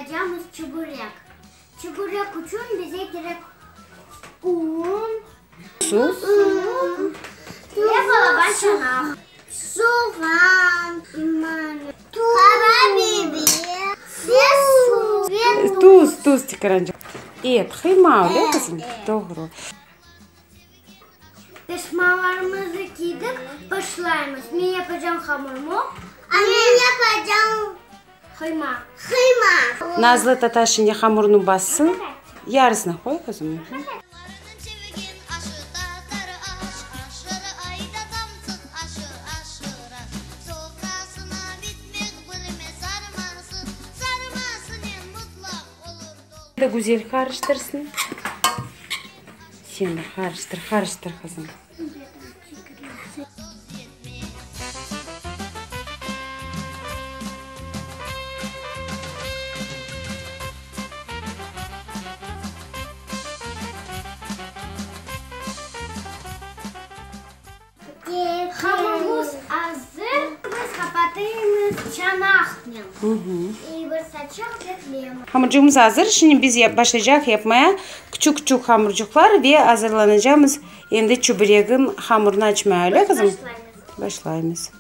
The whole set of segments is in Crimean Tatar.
yapacağımız çiburek. Çiburek içün bize kerek un, Suv. Ve balaban çanaq. Soğan, qara biber ve suv. Ve Tuz, tuz tikaranca. Et, qıyma, öyle qızım? Doğru. Peşmanlarımızı kiydik, başlaymız. Men yapacağım hamurımı. A men yapacağım qıyma. Qıyma. Nazlı tata şimdi hamurnı bassın. Yarısını qoy, qızım. Güzel qarıştırsın. Sen de qarıştır, qarıştır, qızım. Hamurımız azır, biz qapatıymız çanaqnen. E bir saçaq bekleymiz. Hamurcığımız azır, şimdi biz başlaycaq yapmaya küçük-küçük hamurcıqlar ve azırlanacağımız endi çöbüregin hamurını açmaya, öyle qızım? Başlaymız.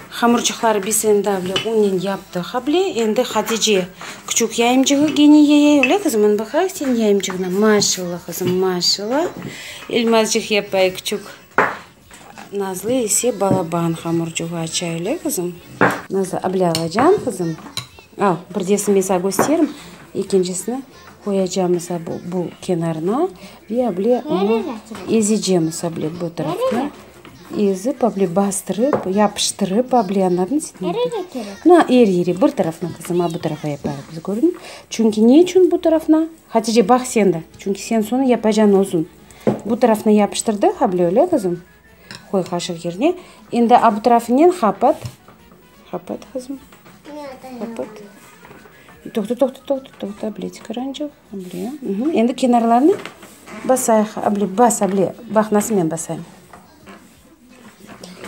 Hamurcıqları biz endi avle unnen yaptıq able. Endi Hatice küçük yayımcığı gene yayay, öyle qızım? Ana baqayıq seniñ yayımcığına. Maşallah, qızım, maşallah. Elmazcıq yapay küçük. Nazlı ise balaban hamurcığı açay, öyle qızım? Nazlı, able alacañ, qızım? Al, birdesini men saña kösterim, ekincisini qoyacağımız bu kenarına ve able onı ezecemiz able bu tarafına. Ezip, able bastırıp, yapıştırıp, able, añladıñ sen? Er yere kerek. Na, er yere, bir tarafına, qızım, a bu tarafa yapayıq biz, kördiñmi? Çünki ne içün bu tarafına? Hatice, baq sen de, çünki sen soñu yapacañ özüñ. Bu tarafına yapıştırdıq, able, öyle, qızım? Qoy qaşıq yerine. Endi a bu tarafınen qapat. Qapat, qızım. Qapat. Toqta, toqta, toqta, toqta, able, tikarançıq. Able, endi kenarlarını basayıq. Able, bas, able, baq, nasıl men basayım.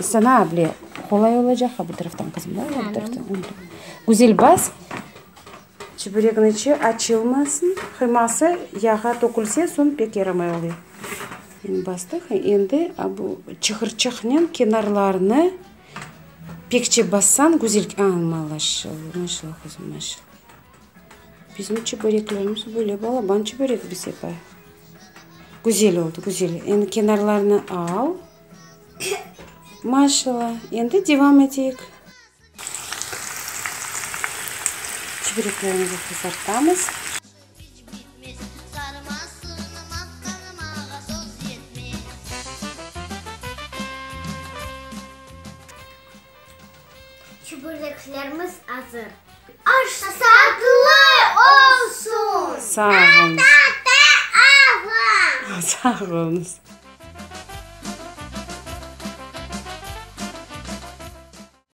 Sana, able, qolay olacaq, bu taraftan, qızım, da, bu taraftan. Güzel bas. Çiberegin içi açılmasın, qıyması yağa tökülse, soñ pek yaramay oluyor. Endi bastıq, endi bu çıqırçıqnen kenarlarını pekçe bassañ, güzel, a, maşallah, maşallah, qızım, maşallah. Bizim çibereklerimiz böyle balaban çiberek biz yapayıq. Güzel oldı, güzel. Endi kenarlarını al. Maşallah. Endi devam eteyik. Çibereklerimizni qızartamız. Çibereklerimiz azır. Aş tatlı olsun! Sağ oluñız. Ata-ata-ava! Sağ oluñız.